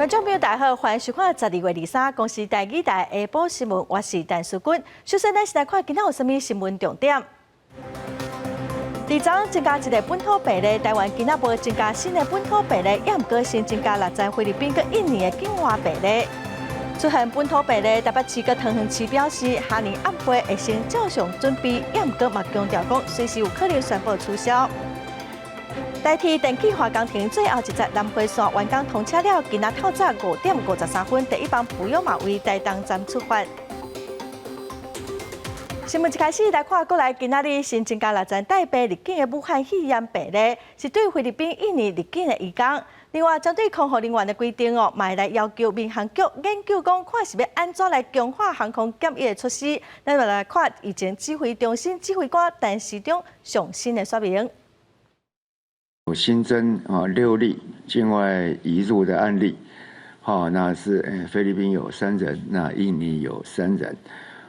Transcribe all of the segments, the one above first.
觀眾朋友大家好，歡迎收看12月23公視台語台下晡新聞，我是陳淑君。首先，咱先來看今仔有啥物新聞重點。佇昨增加一个本土病例，台灣今仔無增加新的本土病例，也毋過新增加6例菲律賓佮印尼的境外病例。出現本土病例，台北市佮桃園市表示，跨年晚會會先照常準備，也毋過嘛強調講，隨時有可能宣布取消。台鐵電氣化工程最後一節南迴線完工通車了，今仔透早5點53分，第一班普悠瑪為台東站出發。新聞一開始來看，國內今仔日新增加6例帶病入境的武漢肺炎病例，是對菲律賓、印尼入境的移工。另外，針對空服人員的規定哦，嘛會來要求民航局研究講，看是欲按怎來強化航空檢疫的措施。咱來看疫情指揮中心指揮官陳時中上新的說明。有新增啊6例境外移入的案例，好，那是菲律賓有三人，那印尼有三人，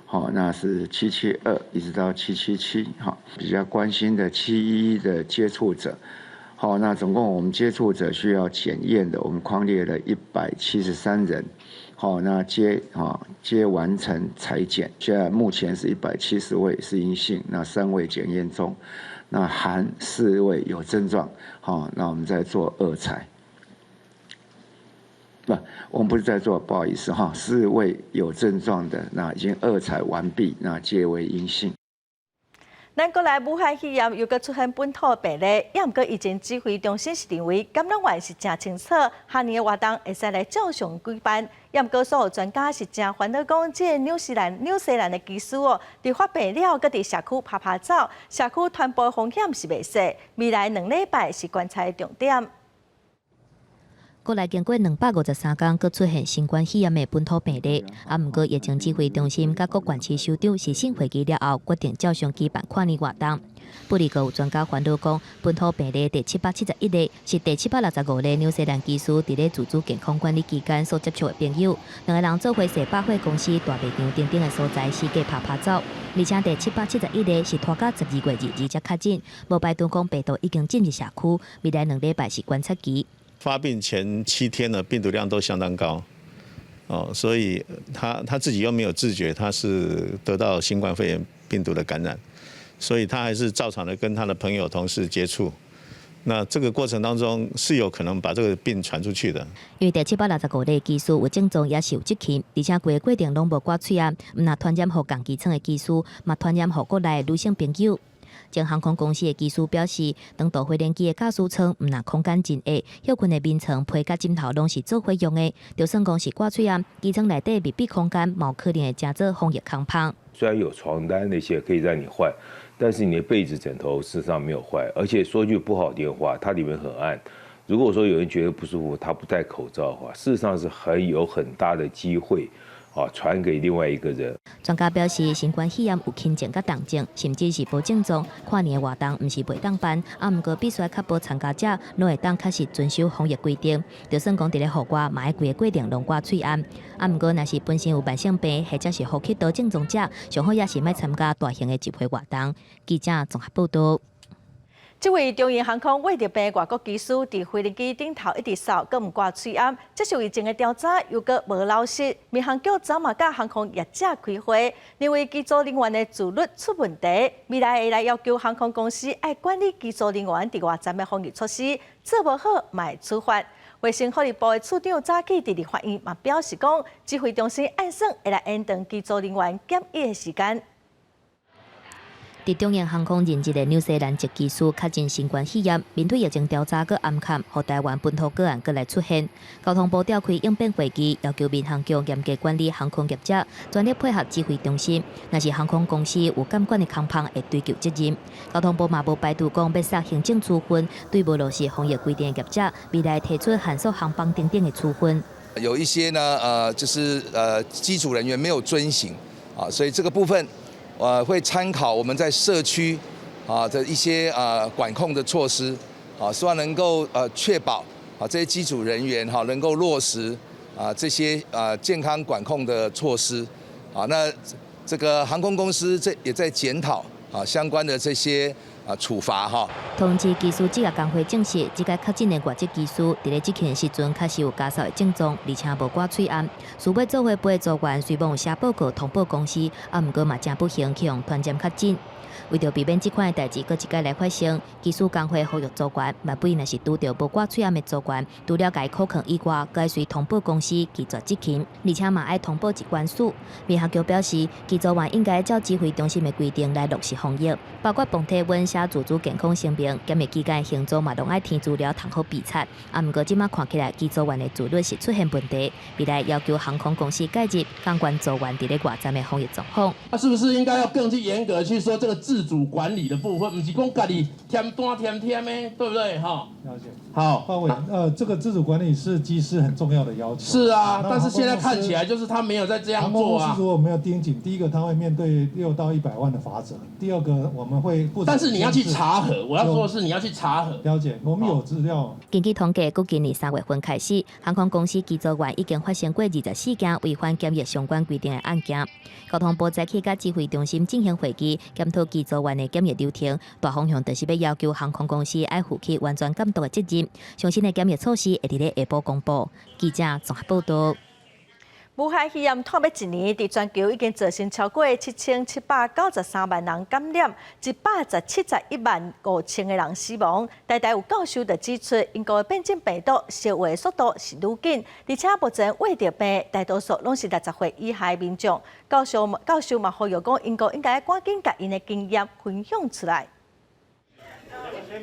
好，那是772一直到777，哈，比較關心的711的接觸者，好，那總共我們接觸者需要檢驗的，我們匡列了173人，好，那皆完成採檢，現在目前是170位是陰性，那3位檢驗中。那含4位有症狀，好，那我們在做二採。不，我們不是在做，不好意思哈，四位有症狀的，那已經二採完畢，那皆為陰性。咱國內武漢肺炎又閣出現本土病例，也毋過疫情指揮中心是認為感染源是誠清楚，跨年的活動會使來照常舉辦。也毋過所有專家是誠煩惱講，這个紐西蘭的機師哦，佇發病了，閣佇社區趴趴走，社區傳播風險是袂細。未來2禮拜是觀察的重點。國內經過253天，閣出現新冠肺炎的本土病例。啊，毋過疫情指揮中心佮各縣市首長視訊會議了後，決定照常舉辦跨年活動。不過，有專家煩惱講，本土病例第771例是第765例紐西蘭機師佇咧自主健康管理期間所接觸的朋友，兩个人做伙踅百貨公司大賣場等等的所在四界趴趴走。而且第771例是拖到12月22日才確診，無排除講病毒已經進入社區，未來2禮拜是觀察期。發病前7天的病毒量都相當高，哦，所以他自己又沒有自覺，他是得到新冠肺炎病毒的感染，所以他還是照常的跟他的朋友同事接觸。那這個過程當中是有可能把這個病傳出去的。因為第765例機師有症狀，也是有執勤，而且規個過程攏無掛喙罨，毋但傳染予仝機艙的機師，嘛傳染予國內的女性朋友。前航空公司的機師表示，長途飛行機的駕駛艙毋但空間真狹，歇睏的眠床、被佮枕頭攏是做伙用的，就算講是掛喙罨，機艙內底密閉空間，嘛有可能會成做防疫空縫。雖然有床單那些可以讓你換，但是你的被子、枕頭事實上沒有換。而且說句不好聽的話，它裡面很暗。如果說有人覺得不舒服，他不戴口罩的話，事實上是很有很大的機會啊，傳給另外一個人。專家表示，新冠肺炎有輕症佮重症，甚至是無症狀。跨年活動毋是袂當辦，啊，毋過必須確保參加者攏會當確實遵守防疫規定。就算講佇咧戶外，嘛愛規個過程攏掛喙罨。啊，毋過若是本身有慢性病或者是呼吸道症狀者，上好也是莫參加大型的集會活動。記者綜合報道。這位長榮航空穢著病外國機師佇飛行機頂頭一直嗽，閣毋掛喙罨，接受疫情的調查又閣無老實。民航局昨嘛佮航空業者開會，認為機組人員的自律出問題，未來會來要求航空公司愛管理機組人員佇外站的防疫措施，做無好嘛會處罰。衛生福利部的處長早起佇立法院嘛表示講，指揮中心按算會來延長機組人員檢疫的時間。佇長榮航空任職的紐西蘭籍機師確診新冠肺炎，面對疫情調查閣暗崁，予台灣本土個案閣來出現。交通部召開應變會議，要求民航局嚴格管理航空業者，全力配合指揮中心。若是航空公司有監管的空縫，會追究責任。交通部嘛無排除講欲設行政處分，對無落實防疫規定的業者，未來提出限縮航班等等的處分。有一些呢，就是機組人員沒有遵行啊，所以這個部分，會參考我們在社區啊的一些管控的措施，啊，希望能夠確保啊這些機組人員哈能夠落實啊這些健康管控的措施，啊，那這個航空公司這也在檢討啊相關的這些處罰哈。桃園市機師職業工會證實，這个確診的外籍機師，佇咧執勤時陣確實有咳嗽的症狀，而且無掛喙罨。事尾做伙飛的組員雖罔有寫報告通報公司，啊，毋過嘛誠不幸去予傳染確診。為著避免這款的代誌閣一擺來發生，機師工會呼籲組員，萬一若是拄著無掛喙罨的組員，除了共伊口囥以外，閣愛隨通報公司拒絕執勤，而且嘛愛通報疾管署。民航局表示，機組員應該照指揮中心的規定來落實防疫，包括磅體溫、寫自主健康聲明、檢疫期間行蹤嘛，攏愛填資料，通好備查。啊，毋過這馬看起來，機組員的自律是出現問題，未來要求航空公司介入，監管組員佇咧外站的防疫狀況。那是不是應該要更去嚴格去說這個自主管理的部分，毋是講家己添單添添的，對不對？哈，了解。好，方委，這個自主管理是機師很重要的要求。是啊，但是現在看起來就是他沒有在這樣做啊。航空公司如果沒有盯緊，第一個他會面對6到100萬的罰則，第二個我們會。但是你要去查核，我要說的是你要去查核。了解，我們有資料。根據統計，自今年3月份開始，航空公司機組員已經發生過24件違反檢疫相關規定的案件。交通部早起佮指揮中心進行會議，檢討機組員的檢疫流程。大方向就是欲要求航空公司愛負起完全監督的責任。上新的檢疫措施會佇咧下晡公布。記者綜合報道。武漢肺炎拖欲一年，佇全球已經造成超過7793萬人感染，171萬5千個人死亡。台大有教授就指出，英國的變種病毒消化速度是愈緊，而且目前患著病大多數攏是60歲以下的民眾。教授嘛呼籲講，英國應該趕緊共𪜶的經驗分享出來。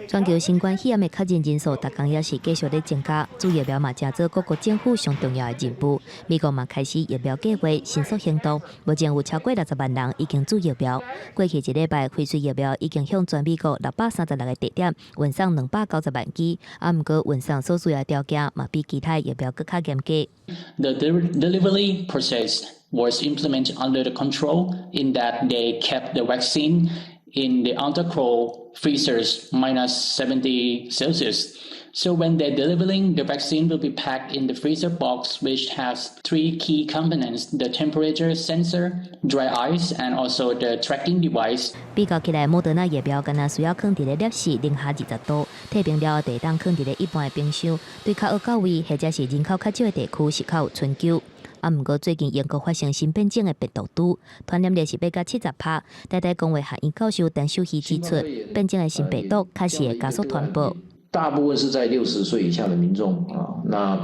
全球新冠肺炎的確診人數，逐工也是繼續咧增加，注疫苗嘛，成做各國政府上重要的任務。美國嘛開始疫苗計劃迅速行動，目前有超過60萬人已經注疫苗。過去一禮拜，輝瑞疫苗已經向全美國636個地點運送290萬劑，啊，毋過運送所需要條件嘛比其他疫苗閣較嚴格。 The delivery process was implemented under the control in that they kept the vaccine in the ultra-cold freezers minus 70 Celsius. So when they're delivering, the vaccine will be packed in the freezer box, which has three key components: the temperature sensor, dry ice, and also the tracking device. 比較起來，莫德納疫苗敢若需要囥佇咧攝氏零下20度，退冰了後會當囥佇咧一般的冰箱，對較噁到位或者是人口較少的地區是較有春秋。啊，毋過最近英國發生新變種的病毒株，傳染力是8到70趴。台大公衛學院教授陳秀熙指出，變種的新病毒確實會加速傳播。大部分是在60歲以下的民眾啊，那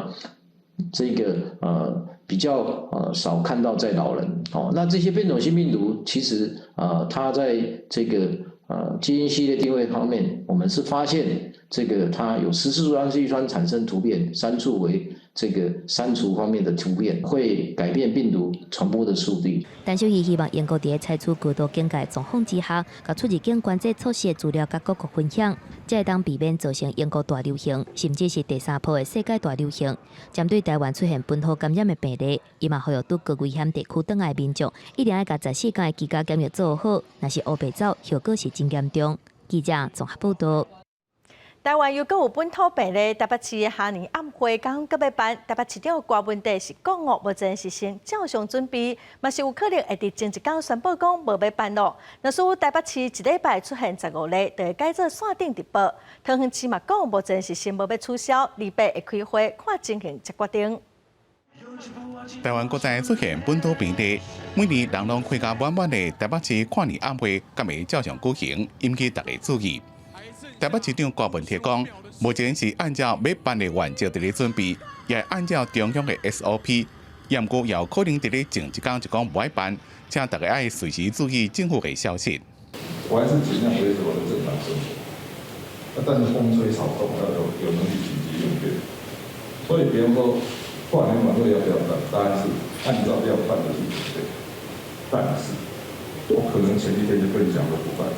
這個比較少看到在老人哦。那這些變種新病毒其實啊，它在這個基因序列定位方面，我們是發現這個它有14處氨基酸產生突變，3處為這個刪除方面的突變，會改變病毒傳播的速率。陳秀熙希望英國佇咧採取高度警戒狀況之下，共出入境管制措施的資料佮各國分享，才會當避免造成英國大流行，甚至是第三波的世界大流行。針對台灣出現本土感染的病例，伊嘛呼籲佇高危險地區轉來的民眾，一定愛共14天的居家檢疫做好，若是烏白走，後果是真嚴重。記者綜合報道。台灣又閣有本土病例，台北市的跨年晚會剛閣欲辦，台北市長柯文哲是講哦，目前是先照常準備，嘛是有可能會佇前一工宣布講無欲辦咯。若是台北市一禮拜出現15例，就會改做線頂直播。桃園市嘛講，目前是先無欲取消，禮拜會開會看情形才決定。台灣閣再出現本土病例，每年人攏開甲滿滿的台北市跨年晚會，敢會照常舉行，引起大家注意。台北市長柯文哲講，目前是按照欲辦的原則佇咧準備，也會按照中央的 SOP，毋過也有可能佇咧前一工就講無愛辦，請大家愛隨時注意政府的消息。我還是盡量維持我的正常生活，但是風吹草動要有能力緊急應變。所以，比方說跨年晚會要不要辦，當然是按照要辦的去準備，但是我可能前一天就跟你講說不辦。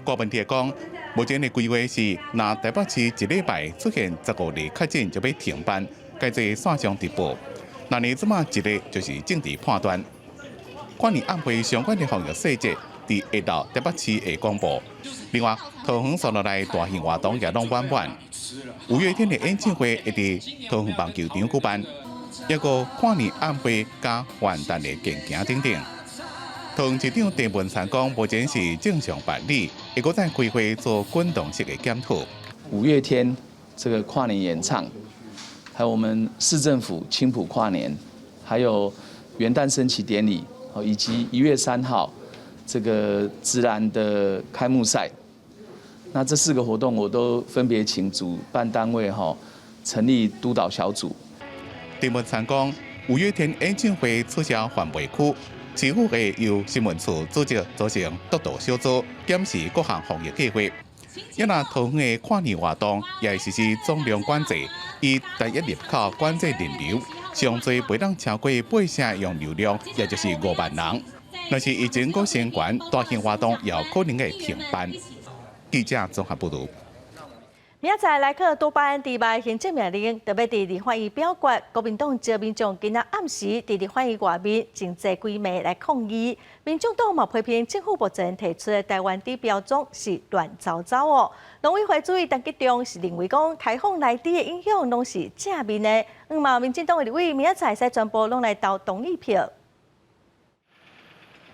柯文哲講，目前的規劃是，若台北市一禮拜出現15例確診，就欲停辦，改做線上直播。若你這馬一例就是政治判斷。跨年晚會相關的防疫細節，佇下晝台北市會公布。另外，桃園紲落來大型活動也攏滿滿。五月天的演唱會會佇桃園棒球場舉辦，抑閣跨年晚會佮元旦的健行等等。桃園市長鄭文燦講，目前是正常辦理，會閣再開會做滾動式的檢討。五月天這個跨年演唱，還有我們市政府青埔跨年，還有元旦升旗典禮，以及1月3號這個職籃的開幕賽。那這四個活動我都分別請主辦單位哈成立督導小組。鄭文燦講，五月天演唱會取消販賣區，市府會由新聞處組織組成督導小組，檢視各項防疫計劃。抑若桃園的跨年活動也會實施總量管制，以單一入口管制人流，上濟袂當超過八成容流量，也就是5萬人。若是疫情閣升懸，大型活動也有可能會停辦。記者綜合報導。明仔載萊克多巴胺治肉行政命令，著欲佇立法院表決。國民黨招民眾今仔暗時佇立法院外面靜坐幾暝來抗議。民眾黨嘛批評政府目前提出的台灣豬標準是亂糟糟哦。農委會主委陳吉仲是認為講開放萊豬的影響攏是正面的。嘛，民進黨的立委明仔載會使全部攏來投同意票。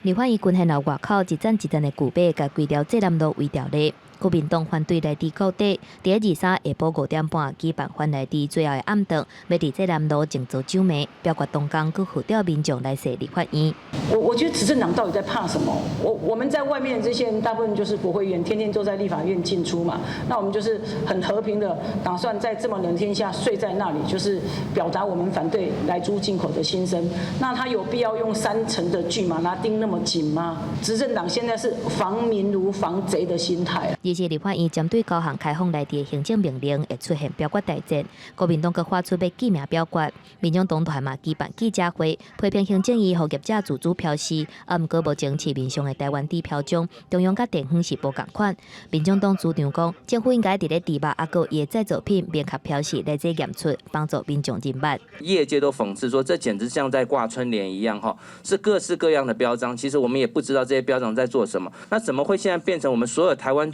立法院軍訓樓外口一盞一盞的巨馬，共規條濟南路圍牢咧。國民黨反對萊豬到底，佇23下晡5點半舉辦反萊豬最後的暗頓，欲佇濟南路靜坐九暝，表決當工閣號召民眾來踅立法院。我覺得執政黨到底在怕什麼？我們在外面這些人，大部分就是國會議員，天天都在立法院進出嘛。那我們就是很和平的，打算在這麼冷天下睡在那裡，就是表達我們反對萊豬進口的心聲。那他有必要用三層的拒馬拉釘那麼緊嗎？執政黨現在是防民如防賊的心態。而是立法院針對高雄開放萊豬的行政命令會出現表決大戰，國民黨閣發出欲記名表決，民眾黨團嘛舉辦記者會，批評行政院予業者自主標示，啊毋過目前市面上的台灣豬標章，中央佮地方是無仝款。民眾黨主張講，政府應該佇咧豬肉抑閣伊的製造品明確標示來做驗出，幫助民眾認捌。業界都諷刺說，這簡直像在掛春聯一樣，哈，是各式各樣的標章。其實我們也不知道這些標章在做什麼。那怎麼會現在變成我們所有台灣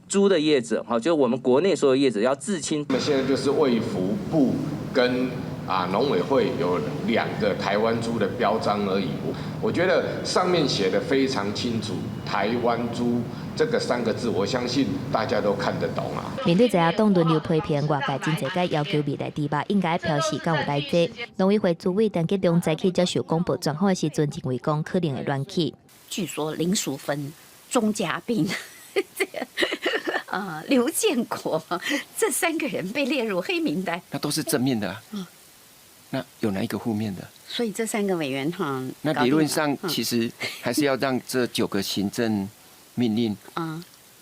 豬的業者，哈，就我們國內所有業者要自清。那麼現在就是衛福部跟農委會有兩個台灣豬的標章而已。我覺得上面寫得非常清楚，台灣豬這個三個字，我相信大家都看得懂啊。面對在野黨輪流批評，外界真濟擺要求未來豬肉應該標示敢有萊劑。農委會主委陳吉仲早起接受廣播專訪的時陣，認為講可能會亂去。據說林淑芬、鍾嘉賓、劉建國這三個人被列入黑名單，那都是正面的啊。那有哪一個負面的？所以這三個委員哈，那理論上其實還是要讓這九個行政命令，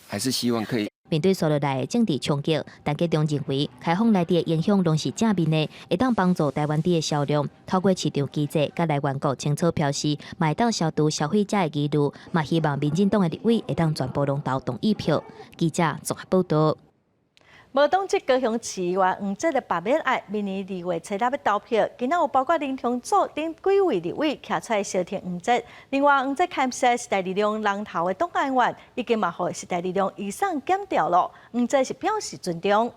還是希望可以。面對紲落來的政治衝擊，陳吉仲認為開放萊豬的影響攏是正面的，會當幫助台灣豬的銷量。透過市場機制，佮來源國清楚標示，嘛會當消除消費者的疑慮，嘛希望民進黨的立委會當全部攏投同意票。記者綜合報導。無黨籍高雄市議員黃捷的罷免案，明年2月初六欲投票。今仔有包括林泓祖等幾位立委徛出來相挺黃捷。另外，黃捷牽涉時代力量人頭的檔案員，已經嘛予時代力量移送檢調囉。黃捷是表示尊重。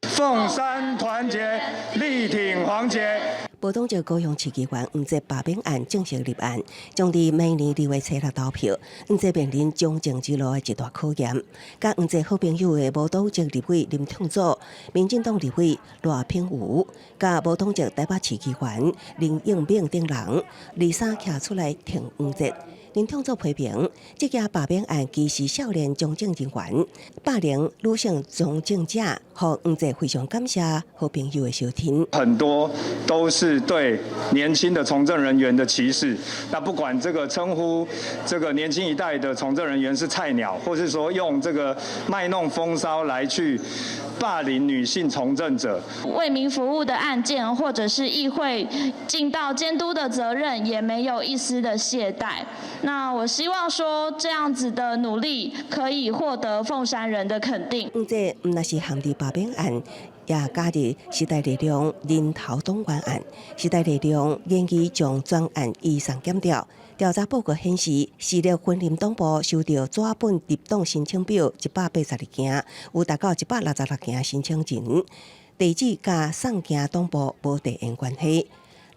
鳳山團結，力挺黃捷。無黨籍高雄市議員黃捷罷免案正式立案，將佇明年2月初六投票。黃捷面臨從政之路的一大考驗。佮黃捷好朋友的無黨籍立委林泓祖、民進黨立委賴品妤、佮無黨籍台北市議員林應銘等人，23徛出來挺黃捷。林泓祖批評，這件罷免案歧視少年從政人員，霸凌女性從政者，予黃捷非常感謝好朋友的相挺。很多都是對年輕的從政人員的歧視。那不管這個稱呼這個年輕一代的從政人員是菜鳥，或是說用這個賣弄風騷來去霸凌女性從政者，為民服務的案件，或者是議會盡到監督的責任，也沒有一絲的懈怠。那我希望說，這樣子的努力可以獲得鳳山人的肯定。這毋但是陷佇罷免案，也加入時代力量人頭黨員案。時代力量研議將專案移送檢調。調查報告顯示，時力雲林黨部收到紙本入黨申請表182件，有達到166件申請人，地址佮送件黨部無地緣關係。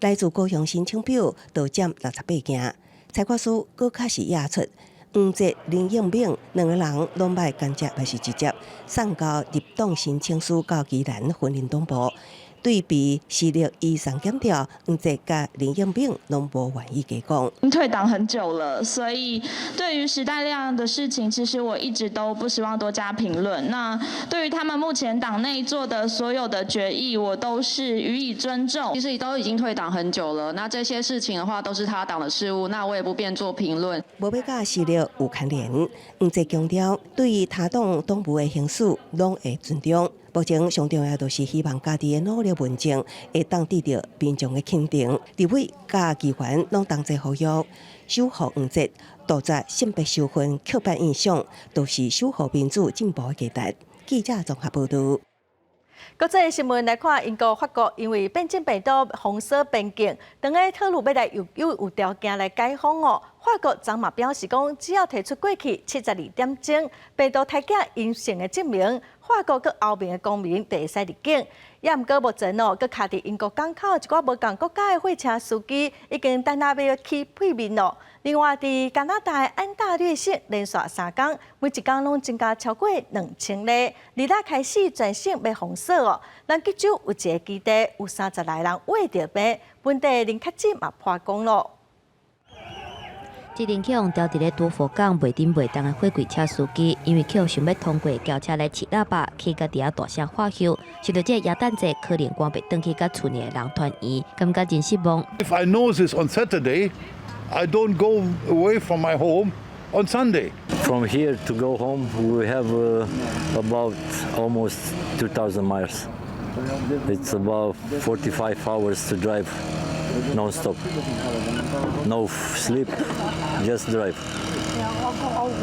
來自高雄申請表就佔68件。裁決書閣較是壓出，黃捷、林應銘兩个人攏欲間接抑是直接送交入黨申請書到宜蘭雲林黨部。對被時力移送檢調，黃捷佮林應銘攏無願意加講。退黨很久了，所以對於時代力量的事情，其實我一直都不希望多加評論。那對於他們目前黨內做的所有的決議，我都是予以尊重。其實都已經退黨很久了，那這些事情的話都是他黨的事務，那我也不便做評論。無欲佮時力有牽連，黃捷強調，對於他黨黨務的行使，攏會尊重。目前上重要就是希望家己的努力文章會當得到民眾的肯定。立委佮議員攏同齊呼籲，守護黃捷，杜絕性別仇恨、刻板印象，都是守護民主進步的價值。記者綜合報導。國際新聞來看，英國、法國因為變種病毒封鎖邊境，當咧討論欲來有條件來解封哦。法國昨嘛表示講，只要提出過去72點鐘病毒篩檢陰性的證明，法國佮歐盟的公民就會使入境。也毋過目前哦，閣卡佇英國港口一寡無仝國家的貨車司機已經等啊欲起屁面咯。另外，佇加拿大安大略省連續3工，每一工攏增加超過2000例。二六開始全省欲封鎖哦。南極洲有一个基地，有30來人穢著病，本地人確診嘛破功咯。這陣去予牢佇咧多佛港袂振袂動的貨櫃車司機，因為去想欲通過轎車來飼喇叭，去共佇遐大聲喝唏，受著這個耶誕節可能趕袂轉去佮厝內的人團圓，感覺真失望。 If I know this on Saturday, I don't go away from my home on Sunday. From here to go home, we have about almost 2,000 miles. It's about 45 hours to drive non-stop. No sleep, just drive.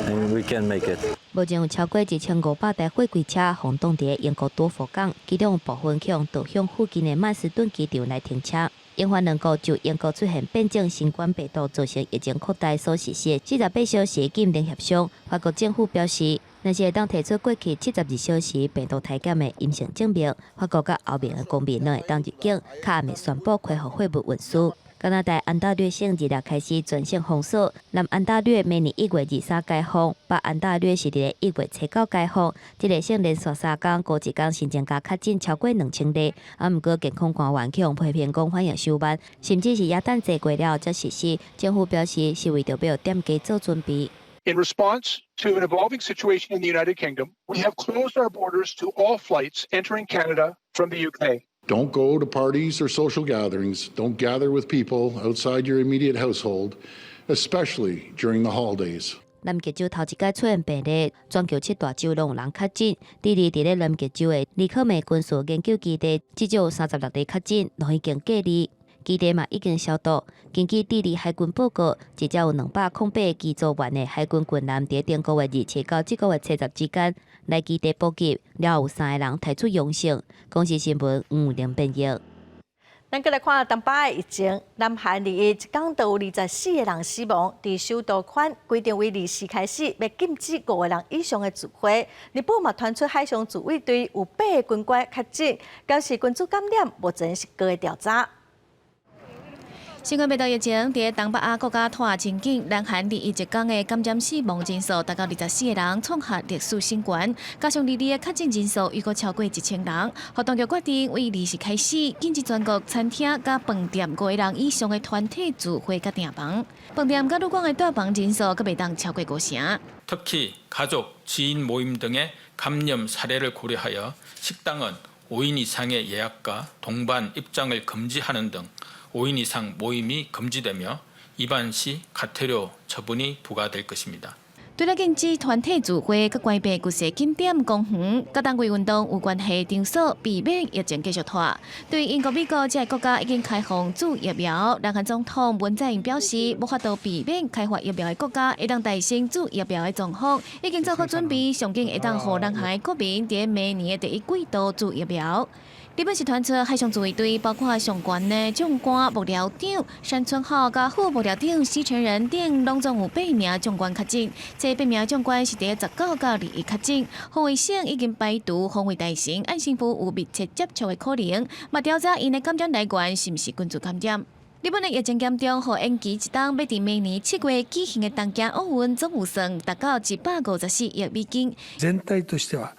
And we can make it. 目前有超過1500台貨櫃車予擋佇英國多佛港，其中有部分去予導向附近的曼斯頓機場來停車。英法兩國就英國出現變種新冠病毒造成疫情擴大所實施的48小時禁令協商，法國政府表示，若是會當提出過去72小時病毒篩檢的陰性證明，法國佮歐盟的公民攏會當入境，較暗會宣布恢復貨物運輸。加拿大安大略省二六開始全省封鎖，南安大略明年1月23解封，北安大略是佇咧1月初9解封。這个省連續3工，過一工新增加確診超過2000例，啊，毋過健康官員去予批評講反應傷慢，甚至是耶誕節過了才實施。政府表示是為著欲予店家做準備。 In response to an evolving situation in the United Kingdom, we have closed our borders to all flights entering Canada from the UK. Don't go to parties or social gatherings. Don't gather with people outside your immediate household, especially during the holidays. 南極洲頭一擺出現病例，全球七大洲攏有人確診。智利佇咧南極洲的尼可梅軍事研究基地，至少有36例確診，攏已經隔離。基地嘛已經消毒。根據智利海軍報告，至少有208機組員的海軍軍艦佇頂個月27到這個月初十之間來基地補給，了後有三个人提出陽性。公視新聞吳玲編譯。咱閣來看東北的疫情，南韓21一工就有24個人死亡。佇首都圈規定為24開始，欲禁止五個人以上的聚會。日本嘛傳出海上自衛隊有八个軍官確診，表示群組感染目前是閣咧調查。新冠病毒疫情佇東北亞國家拖真緊，南韓21一工的感染死亡人數達到24個人，創下歷史新高。加上22的確診人數又閣超過1000人，予當局決定為二四開始禁止全國餐廳佮飯店五個人以上的團體聚會佮訂房。飯店佮旅館的帶房人數閣袂當超過五成。 특히 가족, 지인 모임 등의 감염 사례를 고려하여 식당은 5인 이상의 예약과 동반 입장을 금지하는 등 5인 이상 모임이 금지되며 위반 시 과태료 처분이 부과될 것입니다. 除了禁止團體聚會，閣關閉軍事景點、公園、佮單位運動有關係場所，避免疫情繼續拖。對英國、美國這个國家已經開放注疫苗，南韓總統文在寅表示，無法度避免開發疫苗的國家會當代先注疫苗的狀況，已經做好準備，上緊會當予南韓國民佇明年的第一季度注疫苗。日本是傳出海上自衛隊，包括上懸的將官幕僚長山村浩、佮副幕僚長西城人等，攏總有八名將官確診。這八名將官是佇19到21確診。防衛省已經排除防衛大臣岸信夫有密切接觸的可能，嘛調查𪜶的感染來源是毋是群組感染。日本的疫情嚴重，予延期一冬，欲佇明年7月舉行的東京奧運總預算達到154億美金。全體としては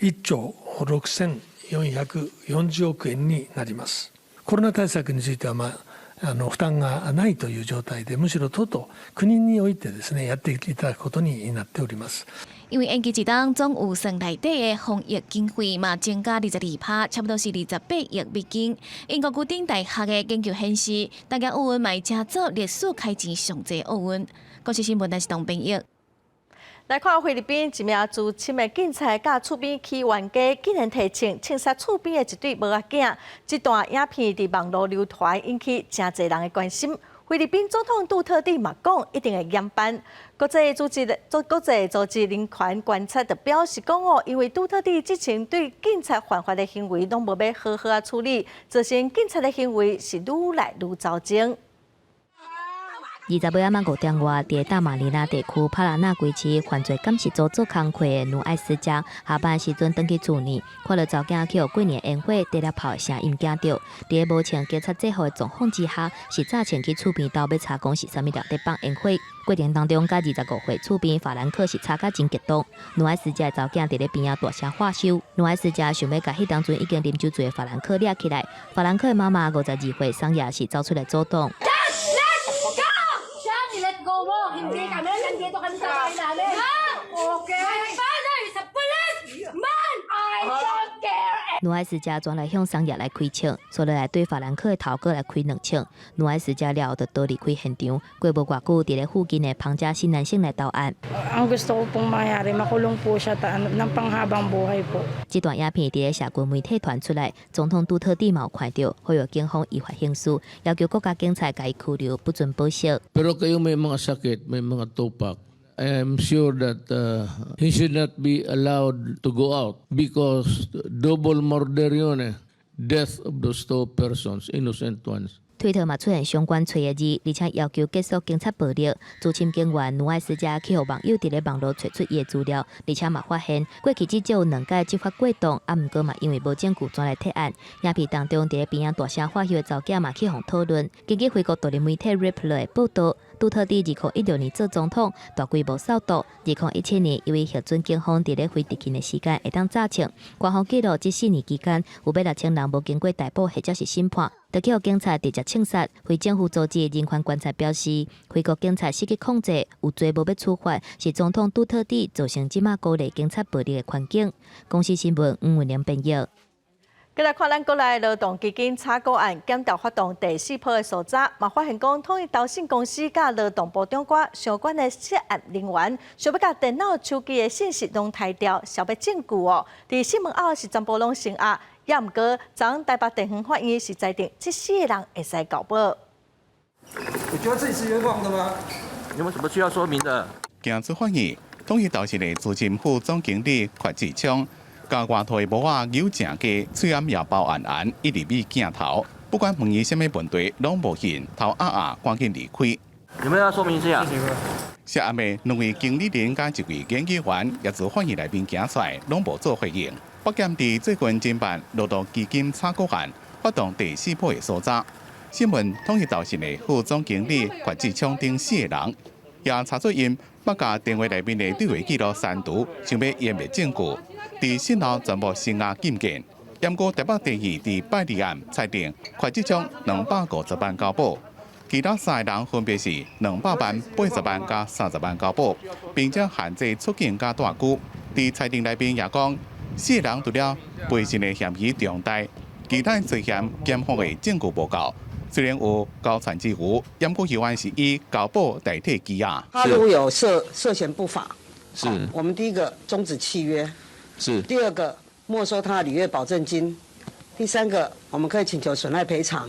1兆6440億円になります。コロナ対策についてはまあ負担がないという状態で、むしろ都と国においてですね、やっていただくことになっております。因為延期一冬，總預算內底的防疫經費嘛增加22%，差不多是28億美金。英國牛津大學的研究顯示，東京奧運嘛會成做歷史開錢上濟奧運。國視新聞台是董編譯。來看菲律賓一名資深的警察，佮厝邊起冤家，竟然提槍槍殺厝邊的一對母仔囝。這段影片佇網路流傳，引起誠濟人的關心。菲律賓總統杜特蒂嘛講，一定會嚴辦。國際組織人權觀察就表示講哦，因為杜特蒂之前對警察犯法的行為攏無欲好好仔處理，造成警察的行為是愈來愈糟糕。20號暗5點外，佇大馬尼拉地區帕拉納圭市犯罪監視組做工課的努艾斯加，下班時陣轉去厝內，看著查某囝去予過年煙火綴粒炮的聲音驚著，佇咧無穿警察制服的狀況之下，是早前去厝邊兜欲查講是啥物人佇放煙火。過程當中，佮25歲厝邊法蘭克是吵甲真激動。努艾斯加的查某囝佇咧邊仔大聲喝收，努艾斯加想欲共彼當陣已經啉酒醉的法蘭克掠起來，法蘭克的媽媽52歲桑亞是走出來阻擋。 Hindi kami, nandito kami sa bahay namin. Okay? My father is a policeman! I don't care! 努埃斯加轉來向桑亞來開槍，紲落來對法蘭克的頭閣來開兩槍。努埃斯加了後就逃離開現場，過無偌久，佇咧附近的龐加新南省來投案。 Ang gusto ko pong mangyari, makulong po siya ng panghabang buhay po. 這段影片佇咧社群媒體傳出來，總統杜特蒂嘛有看著，呼籲警方依法行事，要求國家警察共伊拘留，不准保釋。 Pero kayong may mga sakit, may mga topak, I am sure that he should not be allowed to go out because double murder yun eh. Death of those two persons, innocent ones. 推特嘛出現相關揣的字，而且要求結束警察暴力。資深警員努埃斯加去予網友佇咧網路揣出伊的資料，而且嘛發現過去至少有兩擺執法過當，啊毋過嘛因為無證據轉來撤案。影片當中佇咧邊仔大聲喝數的查某囝嘛去予討論。根據菲國獨立媒體 Rappler 的報導，杜特蒂2016年做總統，大規模掃毒。2017年，因為核准警方佇咧非執勤的時間會當詐槍，官方記錄這4年期間有欲6000人無經過逮捕或者是審判，就去予警察直接槍殺。非政府組織人權觀察表示，菲國警察失去控制，有罪無欲處罰，是總統杜特蒂造成這馬鼓勵警察暴力的環境。公視新聞吳文玲編譯。繼來看咱國內勞動基金炒股案檢調發動第四波的搜查，嘛發現講統一投信公司佮勞動部長官相關的涉案人員，想欲共電腦、手機的信息攏刣掉，銷滅證據哦。佇訊問後是全部攏承認，也毋過昨台北地方法院是裁定這四個人會使交保。你覺得自己是冤枉的嗎？有沒有什麼需要說明的？行出法院，統一投信的資深副總經理郝志聰。佮外套的帽仔扭誠低，喙罨也包絚絚，一直比鏡頭，不管問伊啥物問題，攏無應，頭壓壓，趕緊離開。有沒有要說明一下？涉案的兩位經理人佮一位研究員，也自法院內面行出來，攏無做回應。北檢佇最近偵辦勞動基金炒股案，發動第四波的搜查。訊問統一投信的副總經理郝志聰等四個人，也查出𪜶欲共電話內面的對話記錄刪除，想欲湮滅證據。佇訊後全部聲押禁見，毋過台北地院佇拜二暗裁定，郝志聰250萬交保，其他三個人分別是200萬、80萬佮30萬交保，並且限制出境佮蹛居。佇裁定內面也講，四個人除了背信的嫌疑重大，其他罪嫌檢方的證據無夠。雖然有交傳之虞，毋過猶原是以交保代替羈押。他如果有涉嫌不法，我們第一個終止契約。第二個沒收他的履約保證金，第三個我們可以請求損害賠償。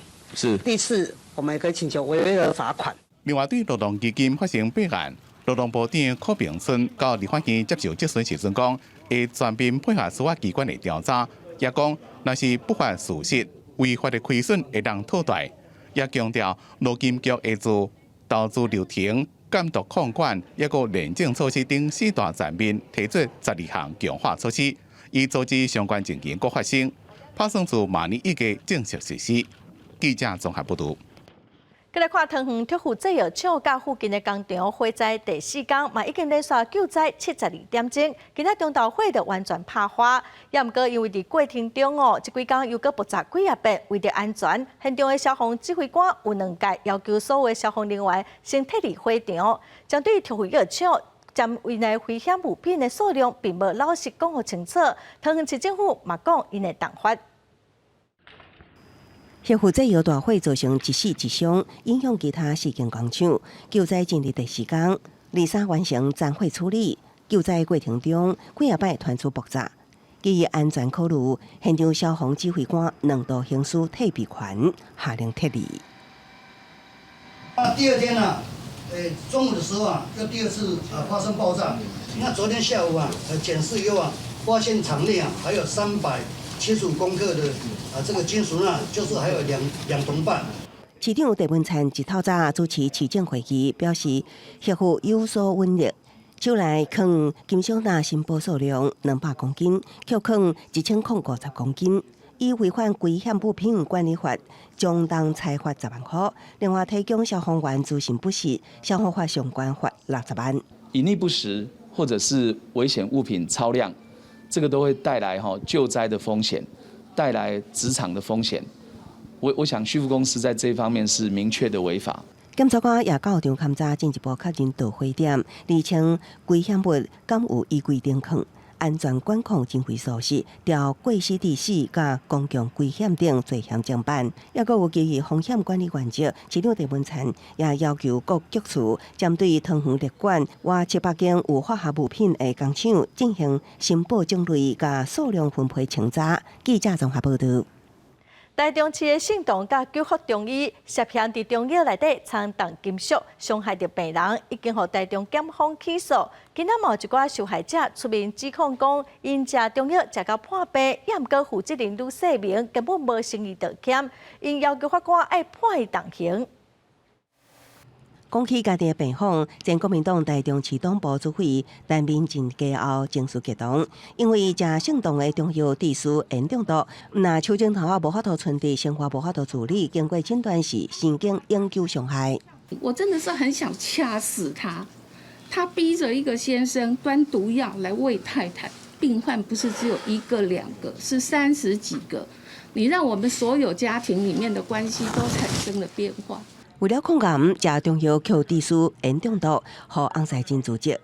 第四，我們也可以請求違約的罰款。另外，對勞動基金發生弊案，勞動部長柯炳春到立法院接受質詢時陣講，會全面配合司法機關的調查，也講若是不法事實，違法的虧損會當討回。也強調勞金局會自投資流程、監督控管，抑閣廉政措施等四大層面提出12項強化措施，以阻止相關情形閣發生。拍算自明年1月正式實施。記者綜合報導。閣來看桃園特富製藥廠佮附近的工廠火災第四工，嘛已經連續救災72點鐘。今仔中晝火就完全拍花，也毋過因為佇過程中哦，這幾工又閣爆炸幾仔遍，為著安全，現場的消防指揮官有兩擺要求所有的消防人員先撤離火場。針對特富藥廠佔位內危險物品的數量，並無老實講予清楚。桃園市政府嘛講，𪜶會重罰。核附製藥大火造成一死一傷，影響其他四間工廠。救災進入第四工，二三完成殘火處理。救災過程中，幾仔擺傳出爆炸。基於安全考慮，現場消防指揮官兩度行使退避權，下令撤離。啊，第二天呢，中午的時候啊，又第二次啊發生爆炸。那昨天下午啊，檢視以後啊，發現廠內啊還有375公克的啊這個金屬鈉，就是還有兩兩桶半。市長鄭文燦一透早主持市政會議，表示核附有所隱匿，手內藏金屬鈉申報數量200公斤，卻藏1050公斤，以違反危險物品管理法，將當裁罰10萬塊。另外提供消防員資訊不實，消防法相關罰60萬。隱匿不實或者是危險物品超量，這個都會帶來哈救災的風險，帶來職場的風險。我想旭富公司在這方面是明確的違法。檢察官也到場勘查，進一步確認導火點，釐清危險物敢有依規定囥，安全管控經費疏失，調過失致死佮公共危險等罪嫌偵辦。抑閣有基於風險管理原則，市長鄭文燦也要求各局處針對桃園列管外700間有化學物品的工廠進行申報種類佮數量分配清查。記者綜合報導。台中市的姓董佮九福中醫涉嫌佇中藥內底摻重金屬，傷害著病人，已經予台中檢方起訴。今仔嘛有一寡受害者出面指控講，𪜶食中藥食到破病，也毋過負責人呂世明根本無誠意道歉，𪜶要求法官愛判伊重刑。講起家己的病況，前國民黨台中市黨部主委陳明進家後情緒激動，因為食姓董的中藥致使鹽中毒，毋但手指頭仔無法度伸直，生活無法度自理，經過診斷是神經永久傷害。我真的是很想掐死他，他逼着一個先生端毒藥來餵太太，病患不是只有一個兩個，是30幾個，你讓我們所有家庭裡面的關係都產生了變化。為了控癌，食中藥卻致使鹽中毒，予翁婿真自責。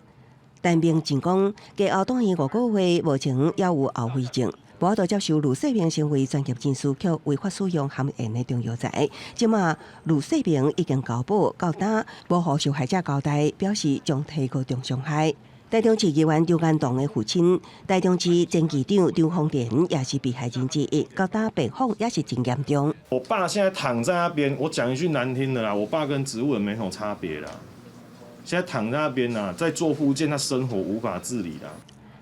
陳明進講，家後住院5個月，目前猶有後遺症，無法度接受呂世明成為專業人士，卻違法使用含鹽的中藥材。這馬呂世明已經交保，到今無予受害者交代，表示將提告中傷害。台中市議員劉安棟的父親，台中市前議長張宏田也是被害人之一，到今病況也是真嚴重。我爸現在躺在那邊，我講一句難聽的啦，我爸跟植物人沒什麼差別啦。現在躺在那邊啊，在做復健，他生活無法自理啦。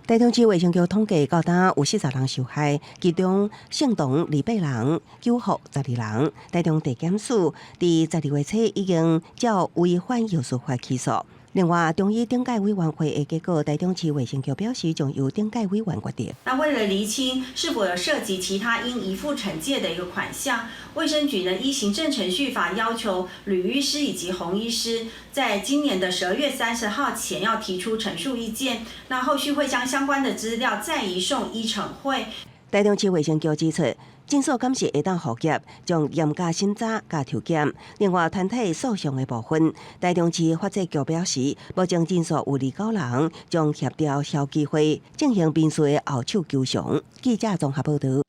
台中市衛生局統計，到今有40人受害，其中姓董28人，九福12人。台中地檢署佇12月初已經照違反藥事法起訴。另外，中醫頂界委員會的結果，台中市衛生局表示將由頂界委員決定。那為了釐清是否有涉及其他應移付懲戒的一個款項，衛生局呢依行政程序法要求呂醫師以及洪醫師在今年的12月30號前要提出陳述意見。那後續會將相關的資料再移送醫懲會。台中市衛生局指出，診所敢是會當復業，將嚴加審查佮抽檢。另外，團體訴訟的部分，台中市法制局表示，目前診所有29人，將協調消基會進行民事的後手求償。記者綜合報導。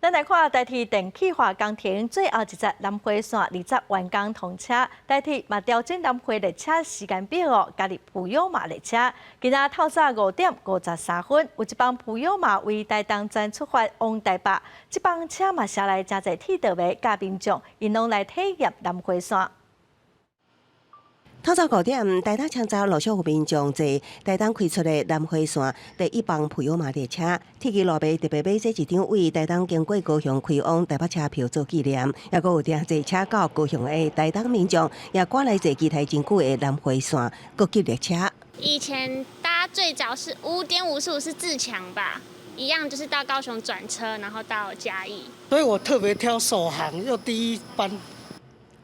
咱來看台鐵電氣化工程最後一節南迴線20完工通車，台鐵嘛調整南迴列車時間表哦，加入普悠瑪列車。今仔透早5點53分，有一班普悠瑪為台東站出發往台北，這班車嘛車內誠濟鐵道迷佮民眾，𪜶攏來體驗南迴線。透早5點，台東車站陸續有民眾坐台東開出的南迴線第一班普悠瑪列車，鐵枝路迷特別買這一張為台東經過高雄開往台北車票做紀念，抑閣有訂坐車到高雄的台東民眾，也趕來坐期待真久的南迴線國際列車。以前搭最早是5點55是自強吧，一樣就是到高雄轉車，然後到嘉義。所以我特別挑首航又第一班。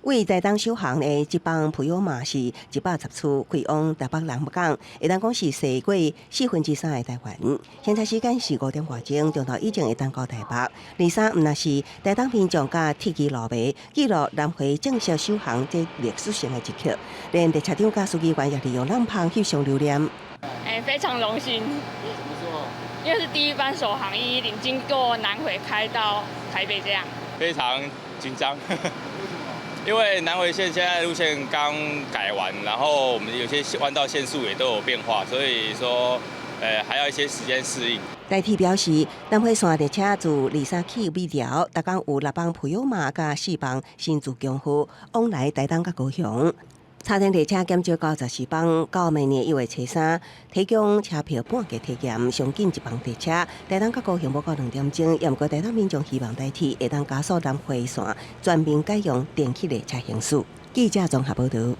為台東首航的這班普悠瑪是110次開往台北南港，會當講是踅過3/4的台灣。現在時間是5點外鐘，中晝以前會當到台北。23毋但是台東民眾佮鐵支路迷記錄南迴正式首航這歷史性的一刻，連列車長佮司機員也利用浪芳翕相留念。欸，非常榮幸。因為是第一班首航110經過南迴開到台北這樣。非常緊張。因為南迴線現在路線剛改完，然後我們有些彎道限速也都有變化，所以說，還要一些時間適應。台鐵表示，南迴線列車自23起尾調，逐工有六班普悠瑪佮四班新自強號往來台東佮高雄。插電列車減少到14班，到明年1月初3提供車票半價體驗，上緊一班列車。台東佮高雄無到2點鐘，也毋過台東民眾希望台鐵會當加速南迴線全面改用電氣列車行駛。記者綜合報導。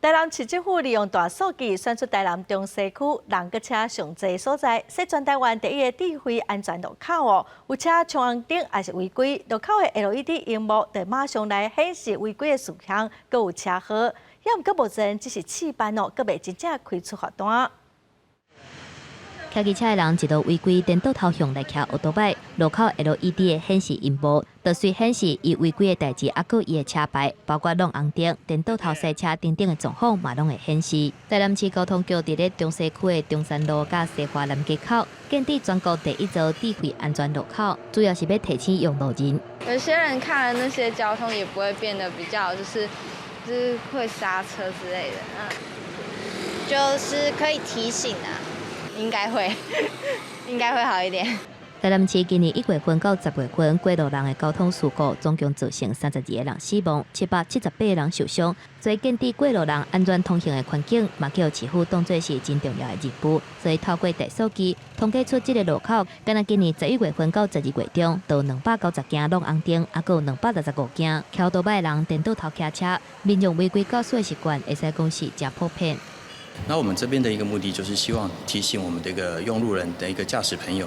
台南市政府利用大數據選出台南中西區人佮車上濟所在，設全台灣第一个智慧安全路口哦。有車衝紅燈抑是違規，路口的 LED 螢幕就馬上來顯示違規的事項，閣有車號。猶毋過目前只是試辦哦，閣未真正開出罰單。騎機車的人一路違規顛倒頭向來騎歐多擺，路口 LED 的顯示螢幕，就隨顯示伊違規的代誌，抑閣伊的車牌，包括挵紅燈、顛倒頭剎車等等的狀況，嘛攏會顯示。台南市交通局佇咧中西區的中山路佮西華南街口，建置全國第一座智慧安全路口，主要是欲提醒用路人。有些人看了那些交通，也不會變得比較，就是會剎車之類的，就是可以提醒啊。應該會，應該會好一點。台南市今年1月份到10月份，過路人的交通事故總共造成32個人死亡，778個人受傷。所以建置過路人安全通行的環境，嘛予市府當作是真重要的任務。所以透過大數據統計出這個路口，敢若今年11月份到12月中，就290件挵紅燈，抑閣有265件騎歐多擺的人顛倒頭騎車，民眾違規駕駛的習慣，會使講是誠普遍。那我們這邊的一個目的就是希望提醒我們的一個用路人的一個駕駛朋友，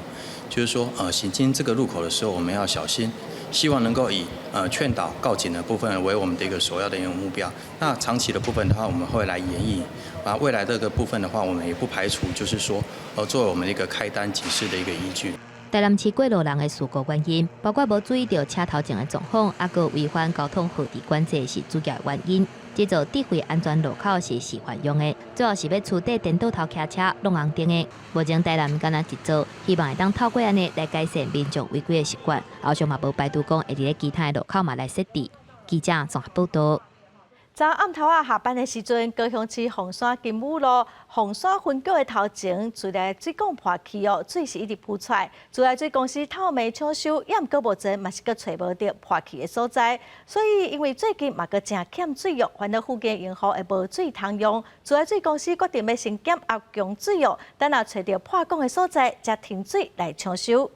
就是說，行經這個路口的時候，我們要小心，希望能夠以勸導、告警的部分為我們的一個首要的一個目標。那長期的部分的話，我們會來研議，啊，未來這個部分的話，我們也不排除就是說，作為我們一個開單警示的一個依據。台南市過路人的事故原因，包括無注意著車頭前的狀況，抑閣違反交通號誌管制是主要原因。這座智慧安全路口是示範用的，主要是欲取締顛倒頭騎車、挵紅燈的。目前台南敢若一座，希望會當透過按呢來改善民眾違規的習慣。後續嘛無排除講會佇咧其他的路口嘛來設置。記者綜合報導。昨暗頭仔下班的時陣，高雄市鳳山金武路鳳山分局的頭前，自來水管破去哦，水是一直噴出來。自來水公司透暝搶修，猶毋過目前嘛是閣揣無著破去的所在。所以因為最近嘛閣誠欠水哦，煩惱附近用戶會無水通用。自來水公司決定欲先減壓供水哦，等下揣著破管的所在，才停水來搶修。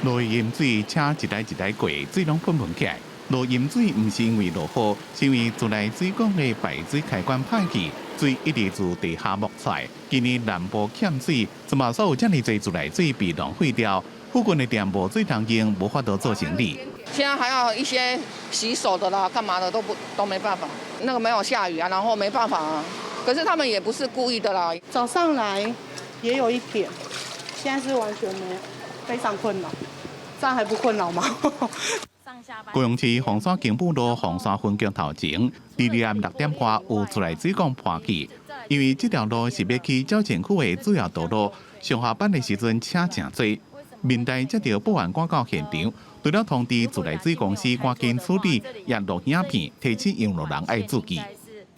落雨淹水，車一台一台過，水攏噴噴起來。落淹水毋是因為落雨，是因為自來水管的排水開關歹去，水一直自地下冒出來。今年南部欠水，這馬所有遮爾濟自來水被浪費掉，附近的店無水通用，無法度做生意。現在還要一些洗手的啦，幹嘛的都不都沒辦法。那個沒有下雨啊，然後沒辦法啊。可是他們也不是故意的啦。早上來也有一點，現在是完全沒有，非常困擾。這樣還不困擾嗎？高雄市鳳山金武路鳳山分局頭前，二暗6點外有自來水管破去，因為這條路是欲去鳥情區的主要道路，上下班的時陣車誠濟。面對接著保安趕到現場，除了通知自來水公司趕緊處理，也錄影片提醒用路人愛注意。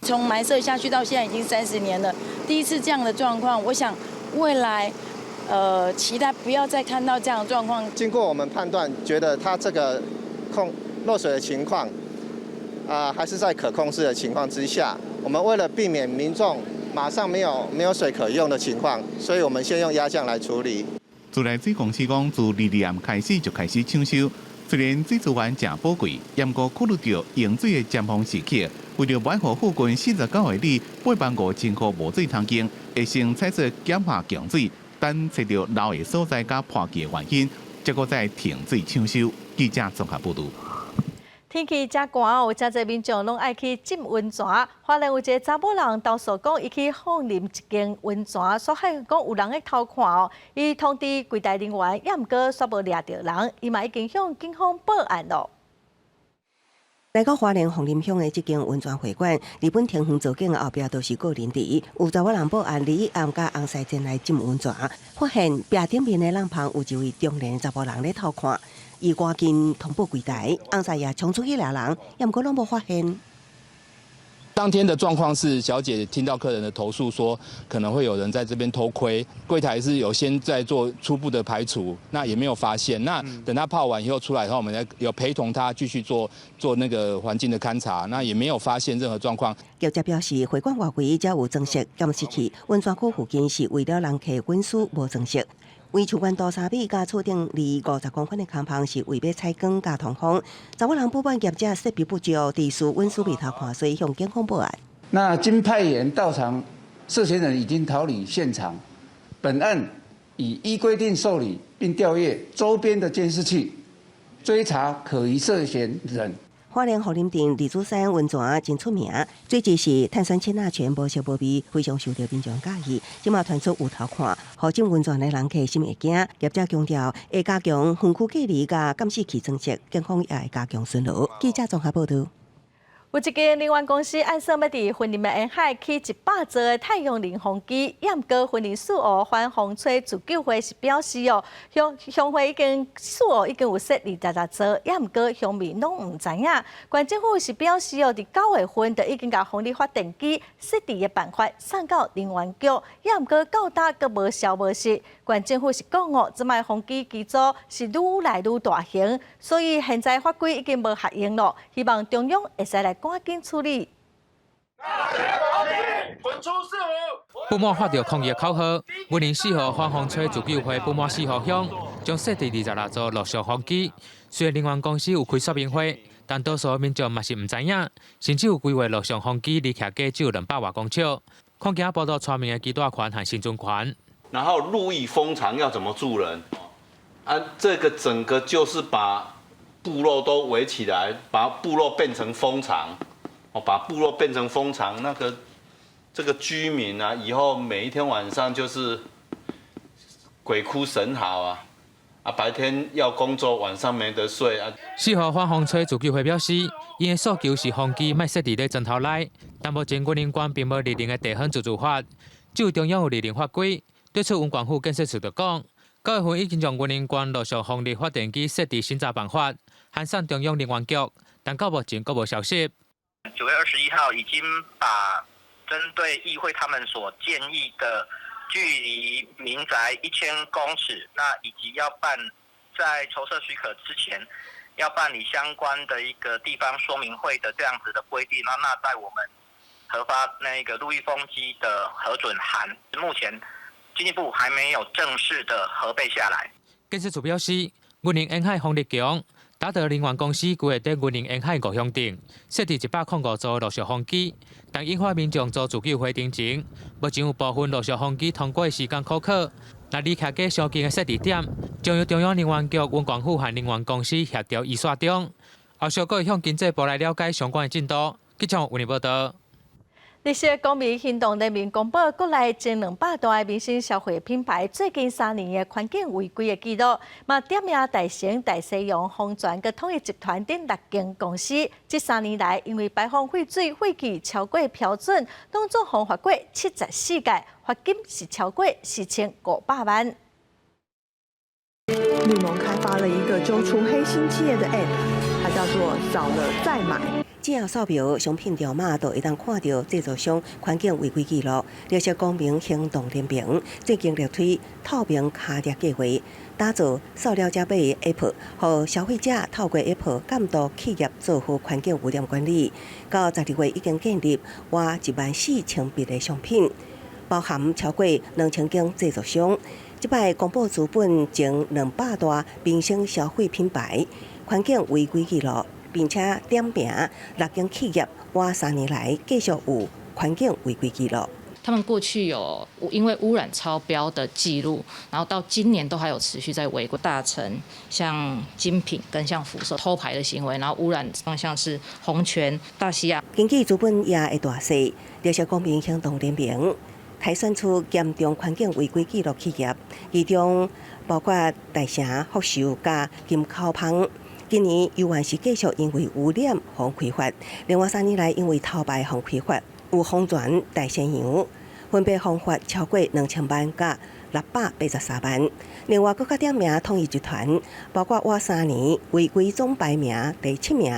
從埋設下去到現在已經30年了，第一次這樣的狀況，我想未來，期待不要再看到這樣的狀況。經過我們判斷，覺得它這個控漏水的情況，啊，還是在可控制的情況之下。我們為了避免民眾馬上沒有水可用的情況，所以我們先用壓降來處理。自來水公司講，自二二暗開始就開始搶修，雖然水資源誠寶貴，毋過考慮著用水的尖峰時刻，為著欲予附近49里8萬5千戶無水通用，會先採取減壓供水，等揣著漏的所在佮破去的原因，才閣再停水搶修。記者綜合報導。天氣遮寒哦，有誠濟民眾攏愛去浸溫泉。花蓮有一个查某人投訴講，伊去鳳林一間溫泉，煞發現講有人咧偷看哦。伊通知櫃台人員，也毋過煞無掠著人，伊嘛已經向警方報案咯。來到花蓮鳳林鄉的這間溫泉會館，日本庭園造景的後壁都是個人池，有查某人報案，禮暗佮翁婿前來浸溫泉，發現壁頂面的廊旁有一位中年查某人咧偷看，伊趕緊通報櫃台，翁婿也衝出去掠人，也毋過攏無發現。當天的狀況是，小姐聽到客人的投訴，說可能會有人在這邊偷窺，櫃檯是有先在做初步的排除，那也沒有發現。那等他泡完以後出來以後，我們再有陪同他繼續做那個環境的勘察，那也沒有發現任何狀況。業者表示，會館外圍才有裝設監視器，溫泉區附近是為了人客隱私無裝設。圍樹懸高3米，佮厝頂離50公分的空縫是為欲採光佮通風。查某人不滿業者設備不足，持續隱私被偷看，所以向警方報案。那經派員到場，涉嫌人已經逃離現場。本案已依規定受理，並調閱周邊的監視器，追查可疑涉嫌人。花蓮鳳林鎮日出山溫泉真出名，水質是碳酸氫鈉泉，無色無味，非常受著民眾佮意。這馬傳出有偷看，予浸溫泉的人客心會驚。業者強調會加強園區隔離佮監視器裝設，警方也會加強巡邏。記者綜合報導。有一間能源公司按算欲佇雲林的沿海起100座的太陽能風機，也毋過雲林四湖反風吹自救會是表示哦，鄉會已經四湖已經有設26座，也毋過鄉民攏毋知影。縣政府是表示哦，佇9月份就已經共風力發電機設置的辦法送到能源局，也毋過到今閣無消無息。縣政府是講哦，這擺風機機組是愈來愈大型，所以現在法規已經無合用咯，希望中央會使來趕緊處理。不滿發著抗議口號，雲林四湖反風吹自救會不滿四湖鄉將設置26座陸上風機。雖然能源公司有開說明會，但多數民眾嘛是毋知影，甚至有規劃陸上風機離徛家只有200外公尺。看見報道傳名的基大權和新尊權。然後陸域風場要怎麼住人？啊，這個整個就是把部落都圍起來，把部落變成風場，哦，把部落變成風場，那個這個居民啊，以後每一天晚上就是鬼哭神嚎啊，啊，白天要工作，晚上沒得睡啊。四湖反風吹自救會表示，𪜶的訴求是風機莫設佇咧磚頭內，但目前雲林縣並無擬定的地方自治法，只有中央有擬定法規。對此，雲縣府建設處就講，9月份已經將雲林縣陸上風力發電機設置審查辦法，函送中央能源局，但到目前閣無消息。9月21號已經把針對議會他們所建議的距離民宅1000公尺，那以及要辦在籌設許可之前要辦理相關的一個地方說明會的這樣子的規定，那納在我們核發那個陸域風機的核准函，目前經濟部還沒有正式的核備下來。建設處表示，雲林沿海風力強，達德能源公司規劃佇雲林沿海五鄉鎮設置105座陸上風機，但引發民眾做自救會澄清，目前有部分陸上風機通過時間許可，若離徛家相近的設置點，將由中央能源局、雲縣府和能源公司協調移線中，後續閣會向經濟部來了解相關的進度。記者為你報導。綠色公民行動聯盟公布國內前200大的民生消費品牌最近3年的環境違規的記錄，嘛點名大成、大西洋、豐泉佮統一集團等六間公司，這3年來因為排放廢水廢氣超過標準，攏總予罰過74屆，罰金是超過4500萬。綠盟開發了一個揪出黑心企業的 App，它叫做掃了再買。只要掃描商品條碼，就會當看著製造商環境違規記錄。綠色公民行動聯盟最近力推透明卡列計劃，打造掃了才買的 App，予消費者透過 App 監督企業做好環境污染管理。到12月已經建立倚14000筆的商品，包含超過2000間製造商。這擺公布資本前200大民生消費品牌環境違規記錄。並且點名六間企業，倚3年來繼續有環境違規記錄。他們過去有因為污染超標的記錄，然後到今年都還有持續在違規。大成像精品跟像福壽偷排的行為，然後污染方向是鴻泉、大西亞。根據資本業的大細，綠色公民行動聯盟篩選出嚴重環境違規記錄企業，其中包括大成、福壽佮金口芳。今年猶原是繼續因為污染予開罰，另外3年來因為偷排予開罰，有鴻泉、大西洋分別予罰超過2000萬佮683萬。另外，閣較點名統一集團，包括倚3年違規總排名第七名，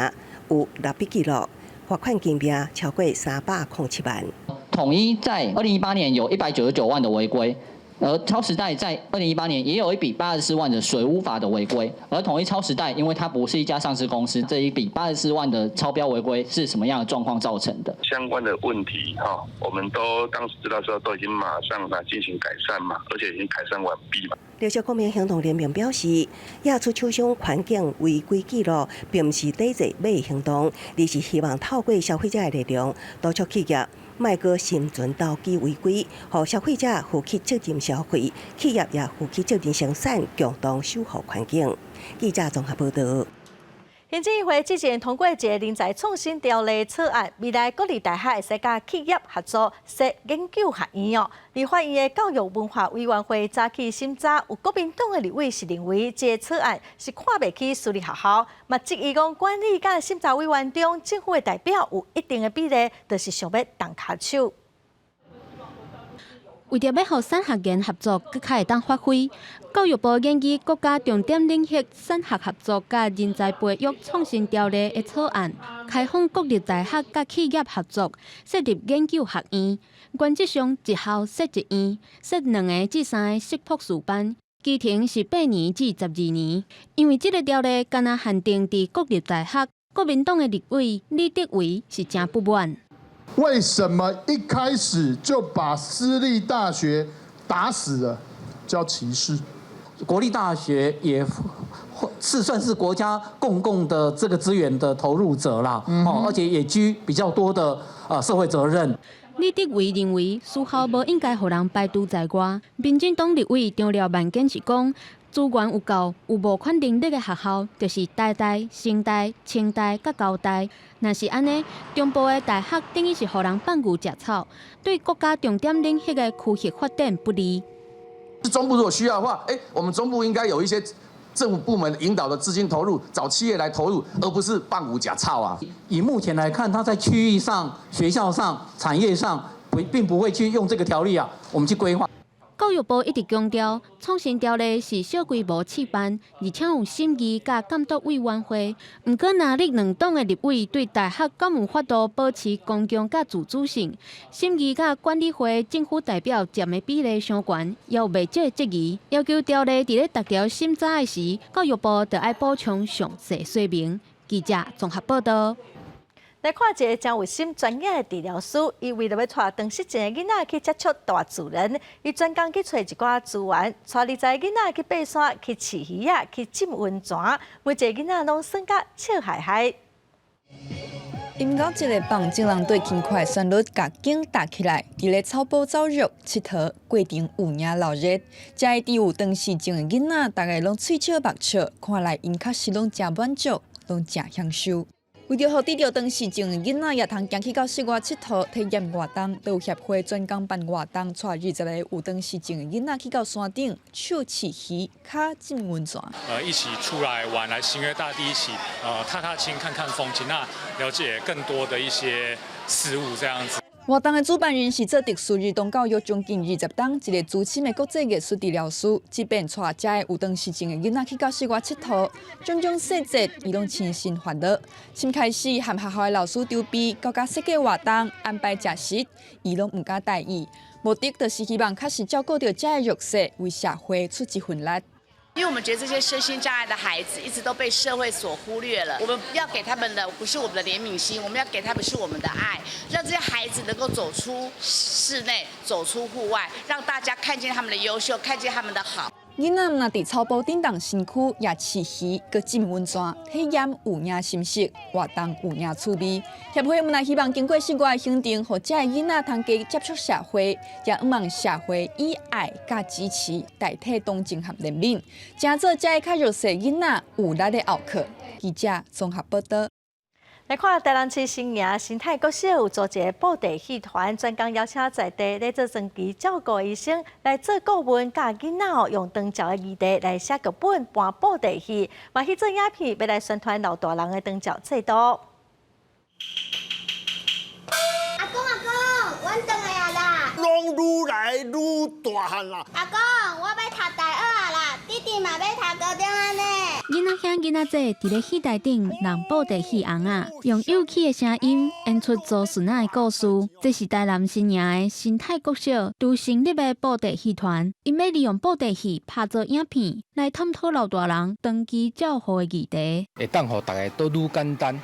有六筆記錄，罰款金額超過307萬。統一在2018年有199萬的違規。而超時代在2018年也有一筆84萬的水污法的違規，而統一超時代，因為它不是一家上市公司，這一筆八十四萬的超標違規是什麼樣的狀況造成的？相關的問題哈，我們都當時知道之後，都已經馬上來進行改善嘛，而且已經改善完畢嘛。綠色公民行動聯盟表示，驗出廠商環境違規記錄，並毋是抵制買行動，而是希望透過消費者的力量，督促企業莫閣心存投機違規，予消費者負起責任消費，企業也負起責任生產，共同守護環境。記者綜合報道。行政院會之前通過一个人才創新條例草案，未來國立大學會使佮企業合作設研究學院哦。立法院的教育文化委員會早起審查，有國民黨的立委是認為這个草案是看袂起私立學校，嘛質疑講管理佮審查委員中政府的代表有一定的比例，就是想欲動跤手。為著欲予產學研合作閣較會當發揮，教育部研擬國家重點領域產學合作佮人才培育創新條例的草案，開放國立大學佮企業合作設立研究學院，原則上一校設一院，設兩个至三个碩博士班，期程是8年至12年。因為這个條例干焦限定佇國立大學，國民黨的立委李德維是誠不滿。為什麼一開始就把私立大學打死了？叫歧視。國立大學也是算是國家公共的這個資源的投入者啦，哦，而且也居比較多的社會責任。李德維認為，私校無應該予人排除在外。民進黨立委張廖萬堅是講，資源有夠、有募款能力的學校，就是台大、成大、清大佮交大。若是按呢，中部的大學等於是予人放牛食草，對國家重點領域的區域發展不利。中部如果需要的話，欸，我們中部應該有一些政府部門引導的資金投入，找企業來投入，而不是放牛食草啊。以目前來看，它在區域上、學校上、產業上，不並不會去用這個條例啊，我們去規劃。教育部一直強調，創新條例是小規模試辦，而且有審議佮監督委員會。毋過，藍綠兩黨的立委對大學敢有法度保持公共佮自主性，審議佮管理會政府代表佔的比例傷懸，也有袂少的質疑，要求條例佇咧逐條審查的時，教育部著愛補充詳細說明。記者綜合報道。來看一个誠有心專業的治療師，伊為著欲帶唐氏症的囡仔去接觸大自然，伊專工去揣一寡資源，帶20個囡仔去爬山、去飼魚仔、去浸溫泉，每一个囡仔攏耍甲笑嗨嗨。音樂一个放，眾人對輕快旋律共肩搭起來，佇咧草埔走轆、𨑨迌，過程有影鬧熱。遮的有唐氏症的囡仔，逐个攏喙笑目笑，看來𪜶確實攏誠滿足，攏誠享受。為著予得著唐氏症的囡仔也通行去到室外𨑨迌體驗活動，導遊協會專工辦活動，帶20個有唐氏症的囡仔去到山頂，手飼魚、跤浸溫泉。一起出來玩，來行樂大地，一起踏踏青，看看風景，那了解更多的一些事物，這樣子。活動的主辦人是做特殊兒童教育將近20冬，一个資深的國際藝術治療師，這擺帶遮的有唐氏症的囡仔去到室外𨑨迌，種種細節伊攏親身煩惱。從開始和學校的老師籌備，到佮設計活動、安排食食，伊攏毋敢大意。目的就是希望確實照顧著遮的弱勢，為社會出一份力。因為我們覺得這些身心障礙的孩子一直都被社會所忽略了，我們要給他們的不是我們的憐憫心，我們要給他們是我們的愛，讓這些孩子能夠走出室內，走出戶外，讓大家看見他們的優秀，看見他們的好。囡仔毋但佇草埔振動身軀，也飼魚，閣浸溫泉，體驗有影心適，活動有影趣味。協會毋但希望經過四月的行動，予遮的囡仔通加接觸社會，也向望社會以愛佮支持代替同情和憐憫，成做遮的較弱勢囡仔有力的後靠。記者綜合報道。來看台南市新營新泰國小有組一个布袋戲團，專工邀請在地咧做長期照顧醫生來做顧問，教囡仔哦用長照的議題來寫劇本、搬布袋戲，嘛去做影片，欲來宣傳老大人的長照制度。阿公阿公，阮轉來啊啦！攏愈來愈大漢啦！阿公，我欲讀大學啊啦，弟弟嘛欲讀高中啊呢。囡仔兄囡仔姐佇咧戲台頂弄布袋戲尪仔，用有趣的聲音演出祖孫仔的故事。這是台南新營的新泰國小拄成立的布袋戲團，𪜶欲利用布袋戲拍做影片，來探討老大人長期照護的議題。會當予逐家都愈簡單，